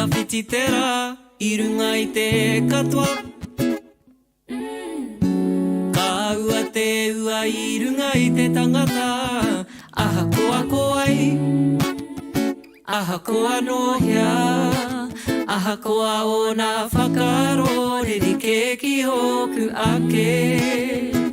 Ka whiti te rā i runga i te katoa. Ka ua te ua i runga i te tangata, ahakoa ko wai, ahakoa nō hea, ahakoa ōna whakaaro rerekē ki ōku ake.